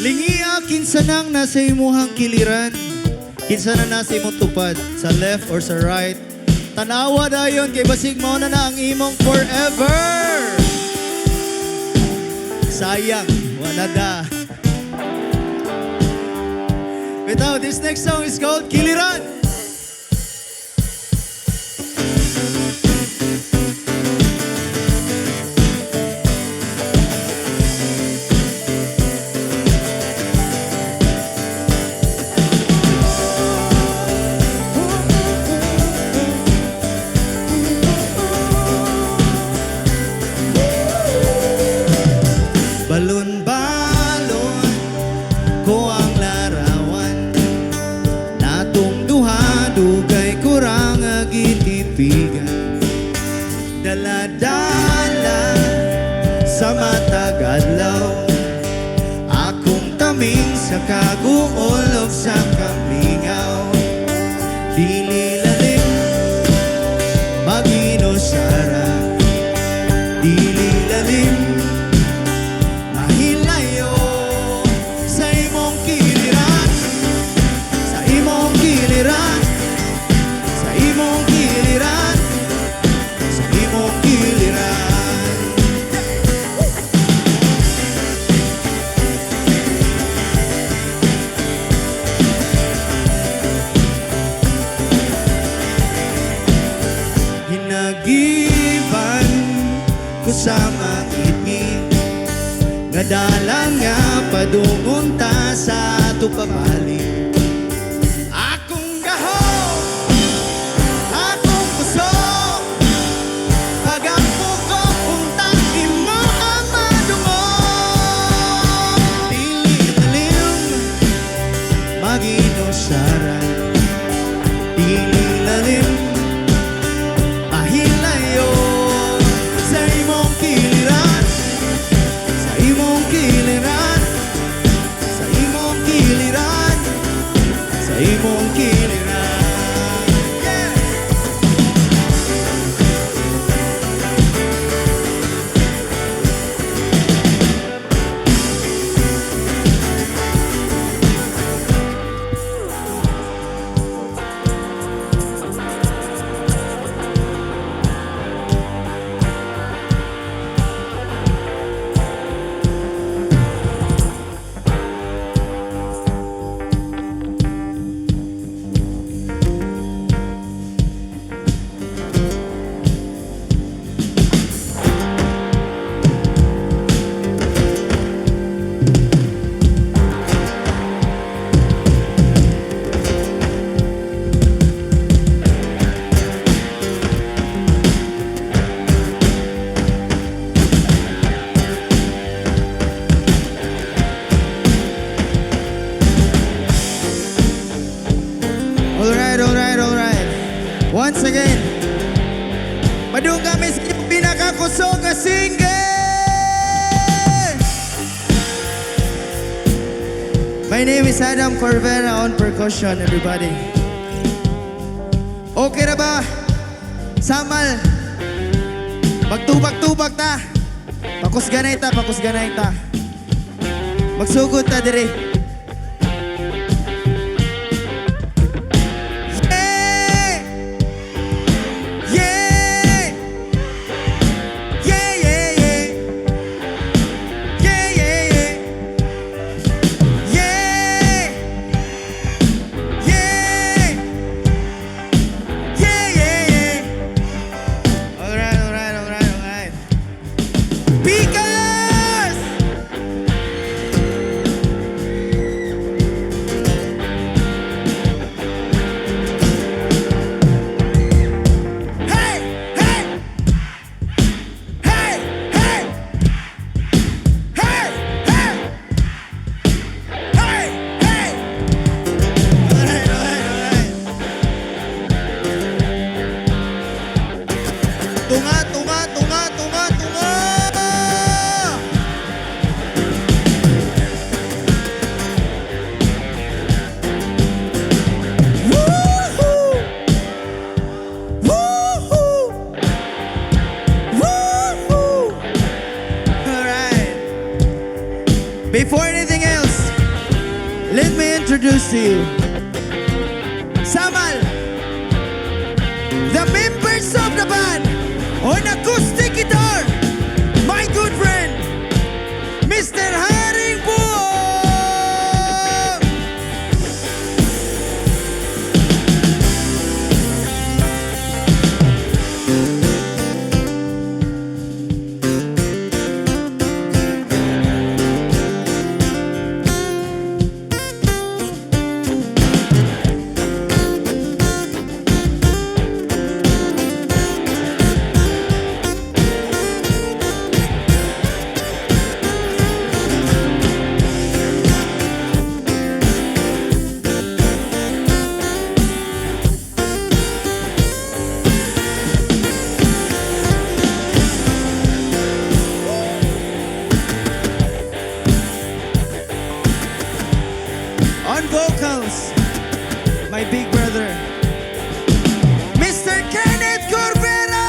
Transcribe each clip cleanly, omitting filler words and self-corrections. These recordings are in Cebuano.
Lingia kinsa nang nasa imuhang kiliran. Kinsa na nasa imong tupad, sa left or sa right. Tanawa dayon kay basig mao na na ang imong forever. Sayang, wala da. Bitaw, this next song is called "Kiliran." Balon-balon ko ang larawan natong duha, dugay ko ra nga gitipigan. Dala-dala sa matag adlaw, akong taming sa kaguol ug sa kamingaw. Dili lalim maginusara, dili lalim mahilayo sa imong kiliran, sa imong kiliran, sa imong kiliran, sa imong kiliran. Hinagiban ko sa maitngit nga dalan nga padungon ta sa ato pabalik. Akong gahom, akong kusog, pagampo ko unta imo ang madungog. Dili lalim maginusara, dili lalim mahilayo sa imong kiliran, sa imong kiliran, sa imong kiliran, sa imong kiliran. Yeah! Alright. Once again, padung kami sa inyong pinakakusog nga single! My name is Adam Corvera on percussion, everybody. Okay na ba? Samal. Magtubag-tubag ta. Pakusganay ta, pakusganay ta. Magsugod ta dire. Yeah! Yeah! Yeah. Yeah. Yeah! Yeah! Yeah. Alright. Pickers! Let me introduce to you Samal, the members of the band. On acoustic guitar, my good friend, Mr. Haring Buong! On vocals, my big brother, Mr. Kenneth Corbera!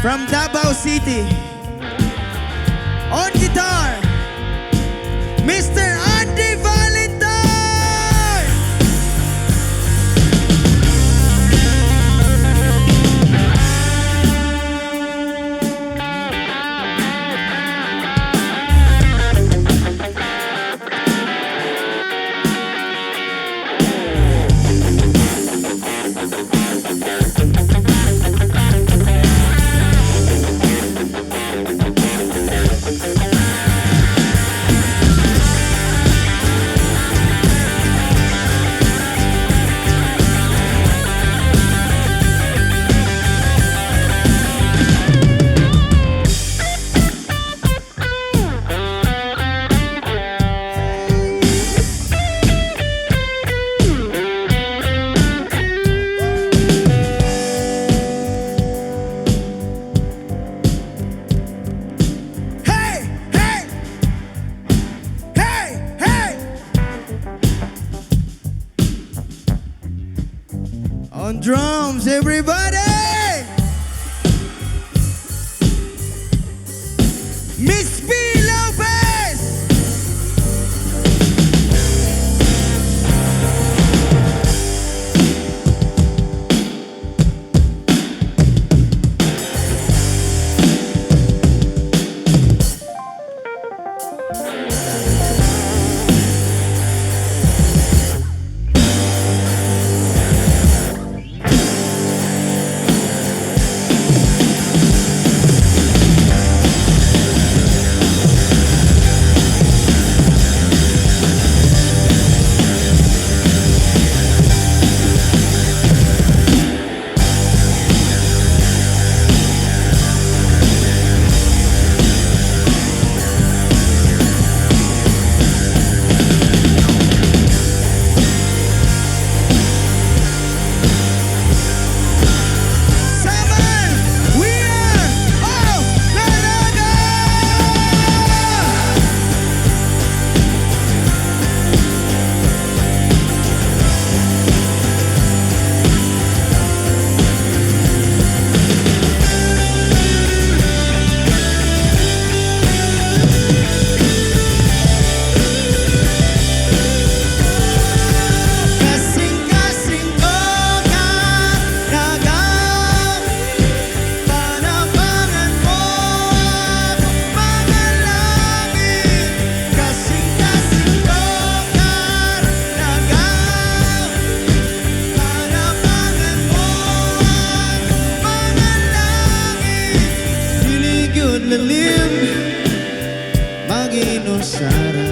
From Davao City. On guitar, Mr. Andy Valentine! Hey! Hey! Hey! Hey! On drums, everybody! Miss B. Lopez! Seven! We are all Caraga! Kasing-kasing ko karagaw. Panapangan mo ako mga langit. Kasing-kasing ko karagaw. Panapangan mo ako mga langit. Dili gyud lalim, maginusara.